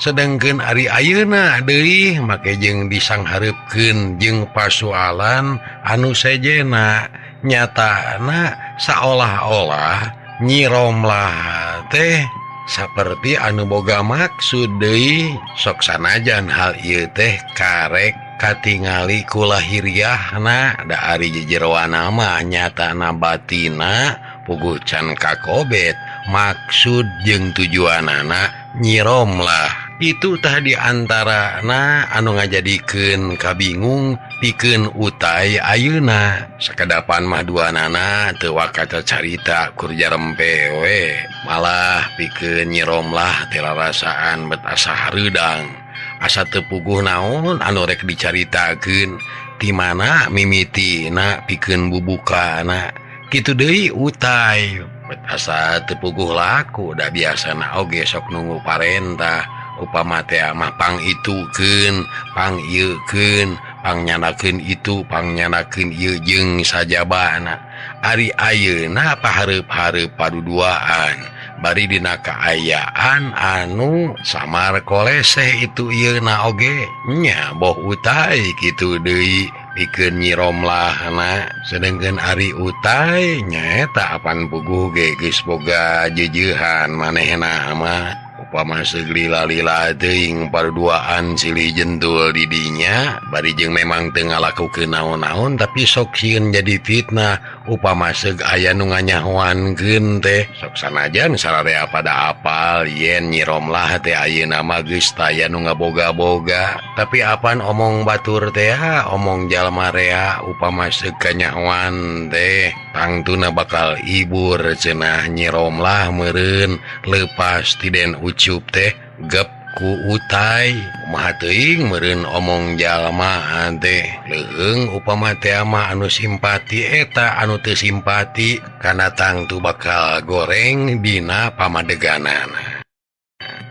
[SPEAKER 1] Sedangkan ari ayeuna deui make jeung disanghareupkeun jeung pasualan anu sejena nyatana saolah-olah Nyi Romlah teh saperti anu boga maksud deui sok sanajan hal ieu teh karek katingali ku lahiriahna da ari jejeroana mah nyatana batina puguh can kakobet maksud jeung tujuanana Nyi Romlah. Itu tah diantarana anu ngajadikeun kabingung pikeun utai ayeuna. Sakedapan mah duanana teu wakata carita kur jarempe we, malah pikeun Nyi Romlah teh rarasaan bet asa hareudang, asa teu puguh naon anu rek dicaritakeun, ti mana mimitina pikeun bubukana. Kitu deui utai bet asa teu puguh laku da biasana oge sok nunggu parentah. Upama teh mah pang itukeun, pang ieukeun, pang nyanakeun itu, pang nyanakeun ieu jeung sajabana. Ari ayeuna pahareup-hareup paduduaan, bari dina kaayaan anu samar koleseh itu ieuna oge nya boh utai kitu deui pikeun Nyi Romlahna. Sedengkeun ari utai nyaeta apan puguh ge geus boga jeujeuhan manehna mah. Upama lila-lila teuing paduduaan silih jentul di dinya bari jeung memang teu ngalakukeun naon-naon tapi sok sieun jadi fitnah. Upama seug aya nu nganyahoankeun teh sok sanajan sararea pada apal yen Nyi Romlah teh ayeuna mah geus taya nu ngaboga-boga, tapi apan omong batur teh omong jalma rea upama seug kanyahoan teh tangtuna bakal ibur cenah Nyi Romlah meureun leupas ti Den Ucup teh gep ku utai. Kumaha teuing meureun omong jalma teh leuheung upama teh mah anu simpati eta anu teu simpati kana tangtu bakal goreng dina pamadeganana.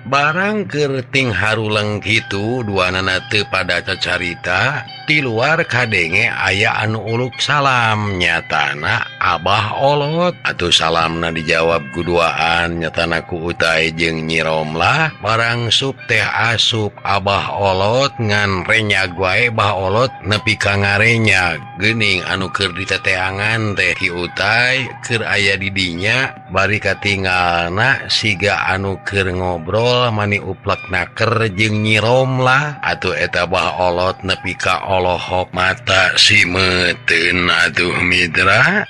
[SPEAKER 1] Barang keur ting haruleng kitu duanana teu pada cacarita, ti luar kadenge aya anu uluk salam nyatana Abah Olot. Atuh salamna dijawab ku duaan nyatana ku utai jeung Nyi Romlah. Barang sup teh asup Abah Olot ngan renyag wae Bah Olot nepi ka ngarenyag. Geuning anu keur diteteangan teh Ki Utai keur aya di dinya bari katingalna siga anu keur ngobrol mani uplek naker jeung Nyi Romlah. Atuh eta Bah Olot nepi ka olohok mata si meuteun. Atuh mitra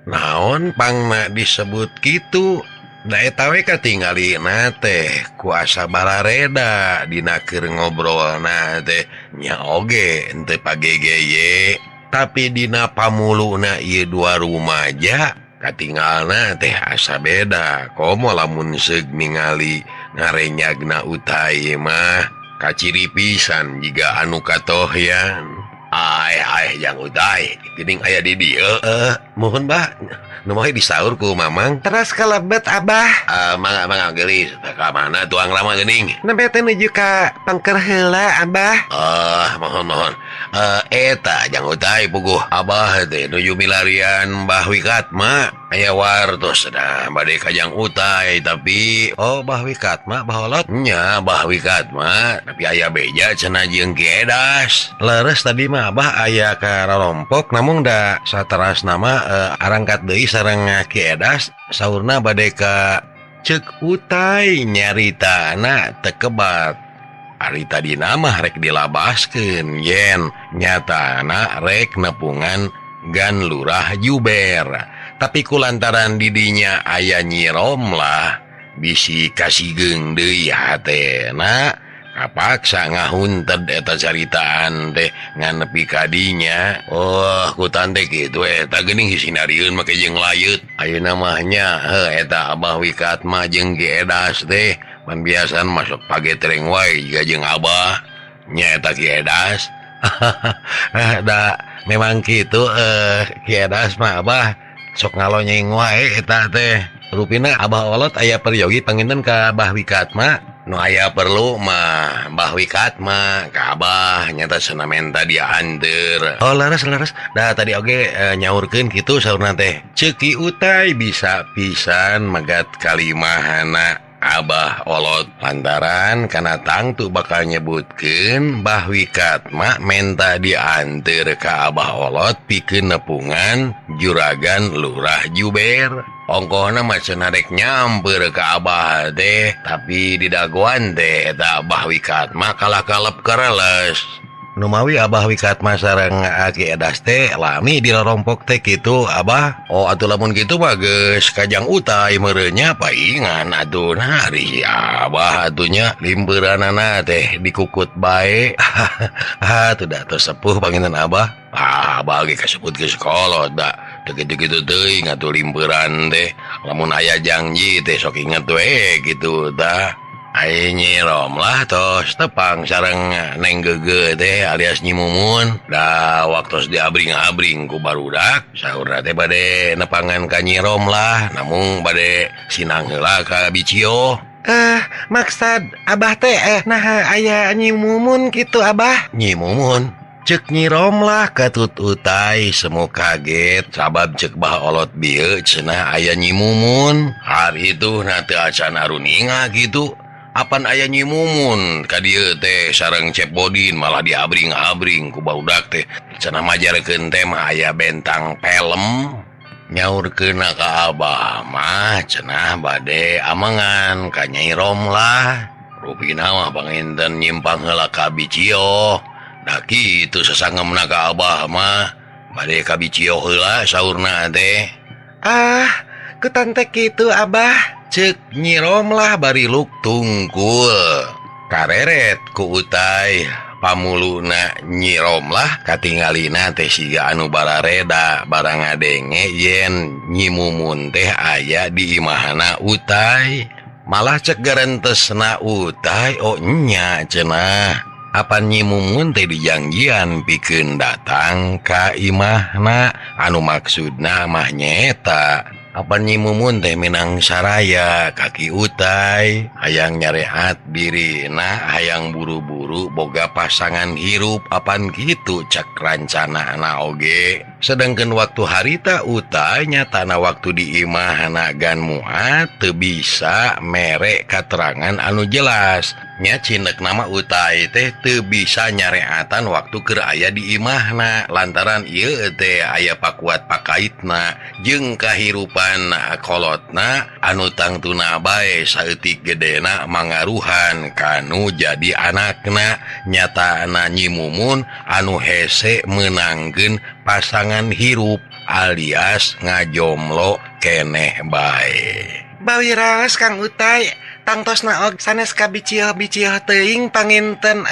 [SPEAKER 1] naon pangna disebut kitu da eta we katingalina teh ku asa barareda dina keur ngobrolna teh nya oge henteu pagegeye, tapi dina pamuluna ieu dua rumaja katingalna teh asa beda. Komo lamun seug ningali ngarenyagna utai mah kaciri pisan jiga anu katohyan. Aeh aeh jang utai geuning aya di dieu. Mohon bah nu moe disaur ku mamang.
[SPEAKER 2] Teras kalebet abah.
[SPEAKER 1] Mangga mangga geulis ka mana tuang lama geuning.
[SPEAKER 2] Nembe teh nuju ka pangker heula abah.
[SPEAKER 1] Mohon mohon. Eta jang utai puguh abah teh nuju milarian Bah Wikatma. Aya wartos dah bade ka jang utai tapi oh Bah Wikatma Bah Olot nya Bah Wikatma tapi aya beja cenah jeung Ki Edas. Leres tadi mah abah aya ka rorompok namun da sateras nama arangkat deui sareng Ki Edas saurna bade ka ceuk utai nyaritana teu kebat. Ari tadina mah rek dilabaskeun yen nyatana rek nepungan Gan Lurah Juber. Tapi kulantaran didinya aya Nyi Romlah bisi kasigeung deui hatena kapaksa ngahunted eta caritaan teh ngan nepi ka dinya. Oh ku tante kitu eta geuning hisinarieun make jeung layeut. Ayeuna mah nya heuh eta Abah Wikatma jeung Ki Edas teh pan biasaan masuk pagetreng wae jiga jeung Abah nya eta Ki Edas. Da memang kitu Ki Edas mah Abah sok ngalonyeng wae eta teh. Rupina Abah Olot aya peryogi panginten ka Bah Wikatma. Nu aya perlu mah Bah Wikatma ka Abah nyata senamenta dia anteur. Oh leres leres da tadi oge nyaurkeun kitu saurna teh. Ceuk Ki Utai bisa pisan megat kalimahana Abah Olot lantaran kana tangtu bakal nyebutkeun Bah Wikatma menta dianteur ka Abah Olot pikeun nepungan Juragan Lurah Juber. Ongkohna mah cenah rek nyamper ka Abah teh, tapi didagoan teh eta Abah Wikatma kalah kalep kereles. Numawi Abah Wikatma sareng Aki Edas teh lami dilorompok teh kitu Abah. Oh atuh lamun kitu mah geus kajang utai meureunnya paingan atuh nah ari Abah atuh nya limpeuranana teh dikukut bae. Ah tuh da tos sepuh panginten Abah. Ah Abah ge kasebut geus kolot da. Teu kitu-kitu teuing atuh limpeuran teh. Lamun aya janji teh sok inget we kitu tah. Ai Nyi Romlah tos tepang sareng Neng Gege teh alias Nyi Mumun. Da waktos diabring-abring ku barudak saurna teh bade nepangan ka Nyi Romlah namung bade sinang heula ka Bicio.
[SPEAKER 2] Maksud Abah teh naha aya Nyi Mumun kitu Abah?
[SPEAKER 1] Nyi Mumun cek Nyi Romlah katut utai semu kaget sabab cek Bah Olot bieu cenah aya Nyi Mumun. Hari itu na teu acan aruninga kitu. Apan aya Nyi Mumun ka dieu teh sareng Cep Bodin malah diabring-abring ku barudak teh cenah majarkeun teh mah aya bentang pelem nyaurkeunna ka Abah mah cenah bade amangan ka Nyai Romlah. Rupina mah panginten nyimpang heula ka Bicio. Da kitu sasangemna ka Abah mah bade ka Bicio heula saurna teh.
[SPEAKER 2] Ah, kutan teh kitu Abah.
[SPEAKER 1] Cek Nyi Romlah bari luk tungkul kareret ku utai pamuluna Nyi Romlah katingalina teh siga anu barareda barang ngadenge yen Nyi Mumun teh aya di imahana utai. Malah cek garentesna utai oh nya cenah apan Nyi Mumun teh dijanjian pikeun datang ka imahna anu maksudna mah nyaeta apan Nyi Mumun teh minang saraya kaki utai hayang nyarehat dirina hayang buru-buru boga pasangan hirup apan kitu cek rancanana oge. Sedangkan waktu harita utai nyatana waktu di imahna Gan Muat teu bisa mere katerangan anu jelas. Nya cinek nama utai teh teu bisa nyareatan waktu keur aya di imahna lantaran ieu teh aya pakuat pakaitna jeung kahirupan kolotna anu tangtuna bae saeutik gedena mangaruhan kanu jadi anakna nyatana Nyi Mumun anu hese meunangkeun pasangan hirup alias ngajomlo keneh bae.
[SPEAKER 2] Bawiraos Kang Utai tangtosna og sanes ka bicioh-bicioh teuing panginten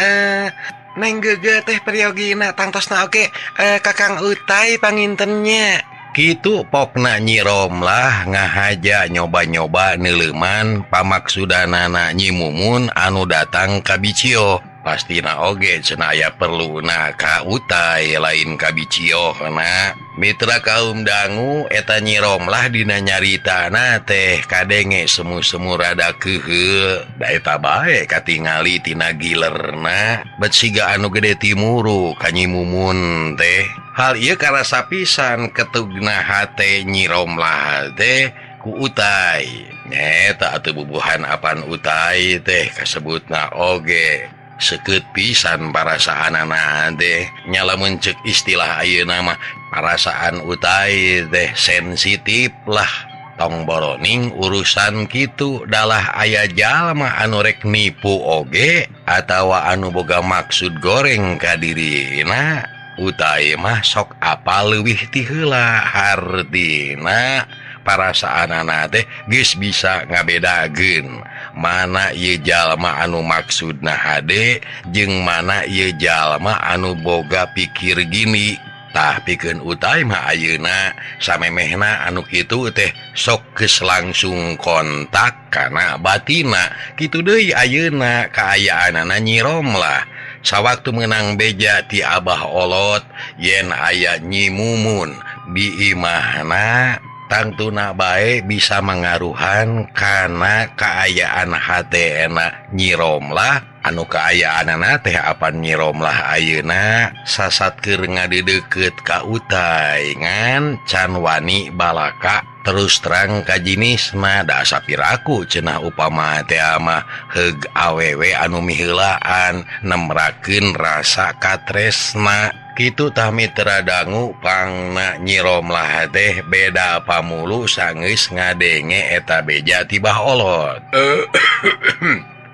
[SPEAKER 2] Neng Gege teh priyogina tangtosna oge Kakang Utai pangintennya.
[SPEAKER 1] Kitu pokna Nyi Romlah ngahaja nyoba-nyoba neuleuman pamaksudanana Nyi Mumun anu datang ka Bicio. Pastina oge cenah aya perluna ka utai lain ka Bicio na. Mitra kaum dangu eta Nyi Romlah dina nyaritana teh kadenge semu-semu rada keuheul. Da eta bae katingali tina gilerna bet siga anu gede timuru ka Nyi Mumun teh. Hal ieu karasa pisan ketugna hate Nyi Romlah teh ku utai. Nyeta atuh bubuhan apan utai teh kasebutna oge seukeut pisan parasaanana teh. Nya lamun ceuk istilah ayeuna mah parasaan utai teh sensitif lah. Tong boroning urusan kitu dalah aya jalma anu rek nipu oge atawa anu boga maksud goreng ka dirina. Utai mah sok apal leuwih ti heula hartina parasaanana teh geus bisa ngabedakeun mana ieu jalma anu maksudna hade jeung mana ieu jalma anu boga pikir gini. Tah pikeun utai mah ayeuna samemehna anu kitu teh sok geus langsung kontak kana batina. Kitu deui ayeuna kaayaanana Nyi Romlah. Sawaktu menang beja ti Abah Olot yen aya Nyi Mumun di imahna tangtuna bae bisa mangaruhan kana kaayaan hatena Nyi Romlah Anu kaayaanana teh apan Nyi Romlah ayeuna sasat keur ngadedeukeut ka Utai ngan can wani balaka terus terang ka jinisna da asa piraku cenah upama teh mah heug awewe anu miheulaan nemrakeun rasa katresna. Kitu tah mitra dangu pangna Nyi Romlah teh beda pamulu sanggeus ngadenge eta beja ti Bah Olot.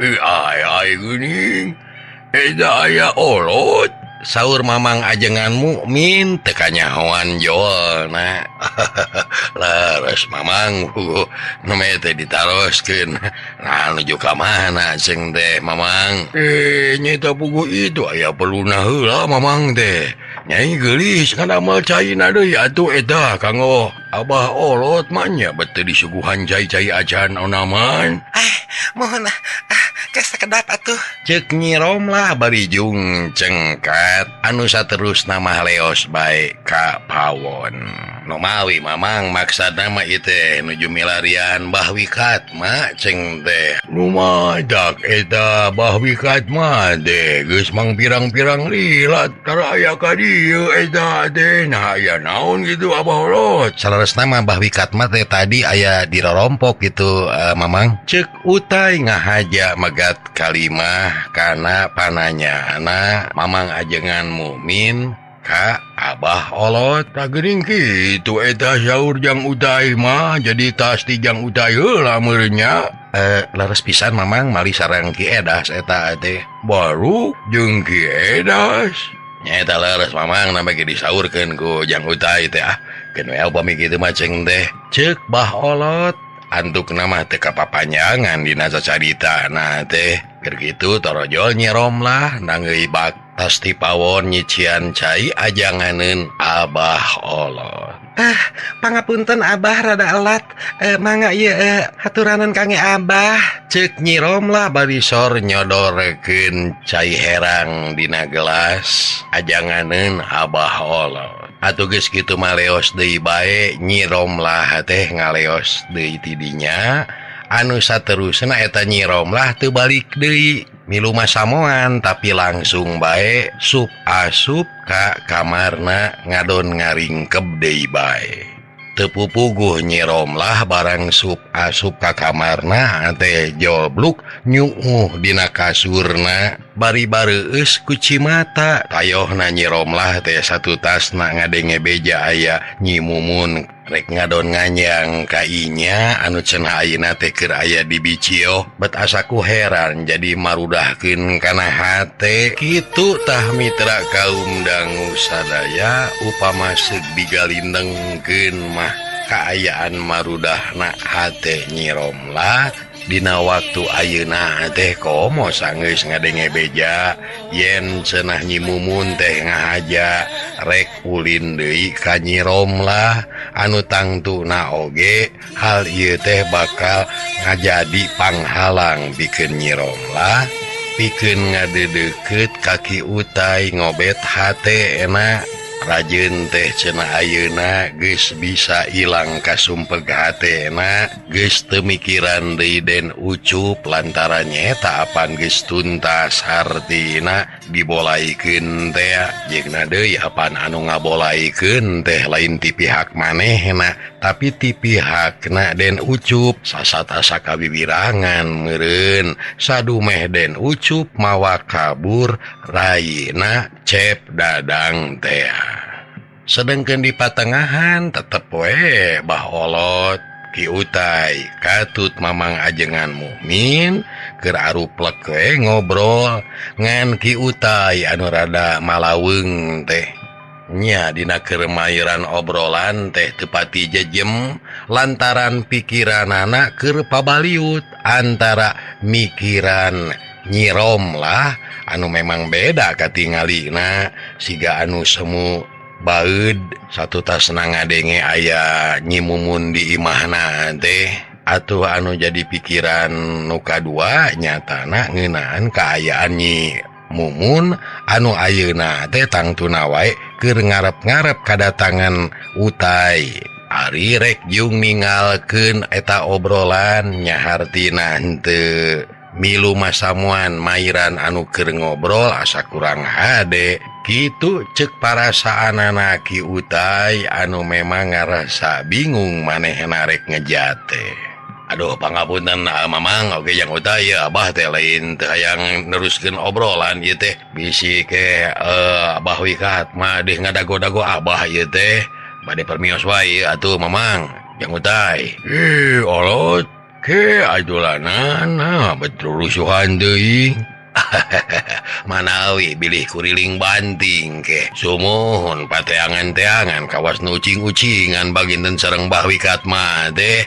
[SPEAKER 1] Ai ai geuning eta aya olot saur Mamang ajengan mukmin teu kanyahoan jolna. Leres Mamang nu teh ditaroskeun nah nuju ka mana ceng teh Mamang. Nyeta puguh itu aya perluna heula Mamang teh. Nyai geulis ngadamel caina deui atuh eta kanggo Abah Olot mah nya beuteung disuguhan cai-cai acan onaman.
[SPEAKER 2] Mohon sakedap atuh.
[SPEAKER 1] Cek Nyi Romlah bari jung cengkat anu saterusna mah leos bae ka pawon. Nu mawi Mamang maksudna mah ieu teh nuju milarian Bah Wikat mah ceng teh. Nu madak eta Bah Wikat mah teh geus mang pirang-pirang lila tara aya ka dieu eta teh. Nah aya naon kitu Abah Olot. Saleresna mah Bah Wikat mah teh tadi aya dirorompok gitu Mamang. Cek Utai ngahaja megat kalimah kana pananyana Mamang ajengan mukmin ka Abah Olot. Tah geuning kitu eta saur jang Utai mah jadi tas ti jang Utai heula meureun nya. Leres pisan Mamang mali sareng Ki Edas eta teh. Baru jeung Ki Edas. Nya eta leres Mamang name ge disaurkeun ku jang Utai teh ah. Keun we upami kitu mah ceng teh. Ceuk Bah Olot antuk nama teu kapapanjangan dina cacaritana teh. Keur kitu torojol Nyi Romlah nangeui bak tas ti pawon nyician cai ajanganeun Abah Olot.
[SPEAKER 2] Pangapunten Abah rada elat. Mangga ieu haturanan kange Abah.
[SPEAKER 1] Ceuk Nyi Romlah bari sor nyodorkeun cai herang dina gelas ajanganeun Abah Olot. Atuh geus kitu mah leos deui bae Nyi Romlah teh ngaleos deui ti dinya. Anu saterusna eta Nyi Romlah teu balik deui milu masamoan tapi langsung bae sup asup ka kamarna ngadon ngaringkeb deui bae. Teu pupuguh Nyi Romlah barang sup asup ka kamarna teh jobluk nyuuh dina kasurna bari bareueus ku cimata. Tayohna Nyi Romlah teh satutasna ngadenge beja aya Nyi Mumun rek ngadon nganyang ka inya anu cenah ayeuna teh keur aya di Bicioh bet asaku heran jadi marudahkeun kana hate. Kitu tah mitra kaum dangu sadaya upama seug digalindengkeun mah kaayaan marudahna hate Nyi Romlah dina waktu ayeuna teh komo sanggeus ngadenge beja yen cenah Nyi Mumun teh ngahaja rek ulin deui ka Nyi Romlah anu tangtuna oge hal ieu teh bakal ngajadi panghalang pikeun Nyi Romlah pikeun ngadedeukeut ka Ki Utai ngobet hate enak. Rajeun teh cenah ayeuna geus bisa ilang kasumpeg hatena geus teu mikiran deui Den Ucup lantaran nyaeta apan geus tuntas hartina dibolaikeun teh jeung deui apan anu ngabolaikeun teh lain ti pihak manehna tapi ti pihakna Den Ucup sasat asa kawiwirangan meureun sadumeh Den Ucup mawa kabur raina Cep Dadang teh. Sedengkeun di patengahan tetep we Bah Olot Ki Utai katut Mamang ajengan mukmin keur aruplek we ngobrol ngan Ki Utai anu rada malaweung teh. Nya dina keur mairan obrolan teh teu pati jejem lantaran pikiranana keur pabaliut antara mikiran Nyi Romlah anu memang beda katingalina siga anu semu baeud satu tasna ngadenge aya Nyi Mumun di imahna teh atuh anu jadi pikiran nu kadua nyatana ngeunaan kaayaan Nyi Mumun anu ayeuna teh tangtuna wae keur ngarep-ngarep kadatangan Utai. Ari rek jeung ninggalkeun eta obrolan nya hartina henteu Milu masamuan mairan anu keur ngobrol asa kurang hade. Kitu cek parasaanana Ki Utai anu memang ngarasa bingung manehna rek ngejate. Aduh pangapunten Mamang oge Jang Utai ya Abah teh lain teu hayang neruskeun obrolan ieu teh. Bisi ke Abah Wikat mah deh ngadago-dago Abah ieu teh. Bade permios wae atuh Mamang Jang Utai. Ih olot ke adulanana betul rusuhan deui. Manawi bilih kuriling banting ke sumuhun pateangan-teangan kawas nu ucing-ucingan baginten sareng Bah Wikat mah teh.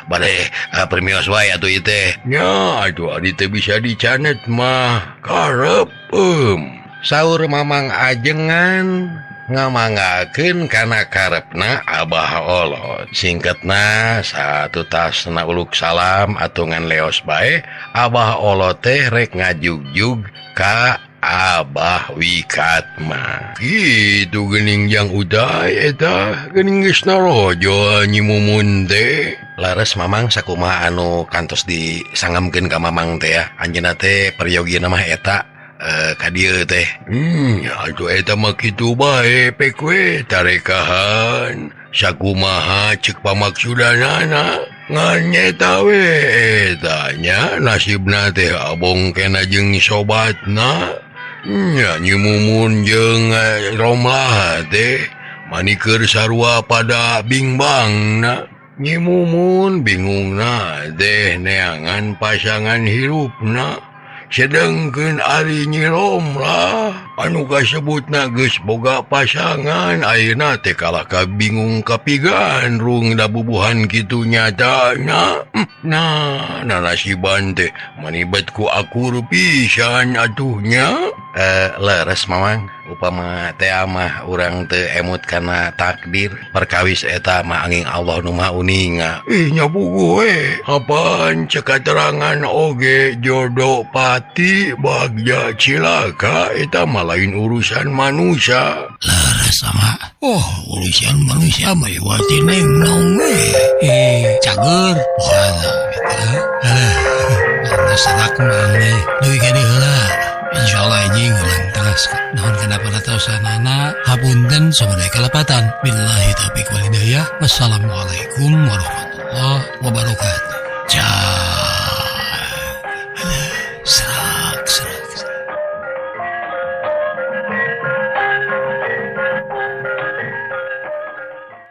[SPEAKER 1] Bade permios wae atuh ieu teh. Nya atuh adi teh bisa dicanet mah karep Saur Mamang Ajengan ngamangakeun kana karepna Abah Olot. Singketna satu tasna uluk salam atungan leos bae Abah Olot teh rek ngajugjug ka Abah Wikatma. Kitu geuning Jang Uday eta geuning geus narojo Nyi Mumun teh. Lares Mamang sakumaha anu kantos disangamkeun ka Mamang teh ya. Anjeunna teh peryogina mah eta ka dieu teh. Atuh eta mah kitu bae pek we tarekahan. Sakumaha ceuk pamaksudanana ngan nyeta we eta nya nasibna teh abong kena jeung sobatna. Nya Nyi Mumun jeung Romlah teh manikeun sarua pada bingbangna. Nyi Mumun bingungna teh neangan pasangan hirupna. Sedengkeun ari Nyi Romlah anu kasebutna geus boga pasangan ayeuna teh kalah ka bingung kapigandrung da bubuhan kitu nyatana. Nah, nasiban teh manibet ku akur pisan atuh nya. Leres Mamang upama teh mah urang teu emut kana takdir perkawis eta mah angin Allah nu maha uninga. Ih nya puguh we apaan cek katerangan oge jodoh pati bagja cilaka eta mah lain urusan manusia.
[SPEAKER 3] Leres sama. Oh, urusan manusia mah iwati neng naon we. Cager. Wah, gitu. Alah, sanak mah deui ka dieu heula. Insyaallah anjing ulang teras naon kenapa nataosanana hapunten sumedai kalepatan. Billahi taufiq wal hidayah. Wassalamualaikum warahmatullahi wabarakatuh. Ciao.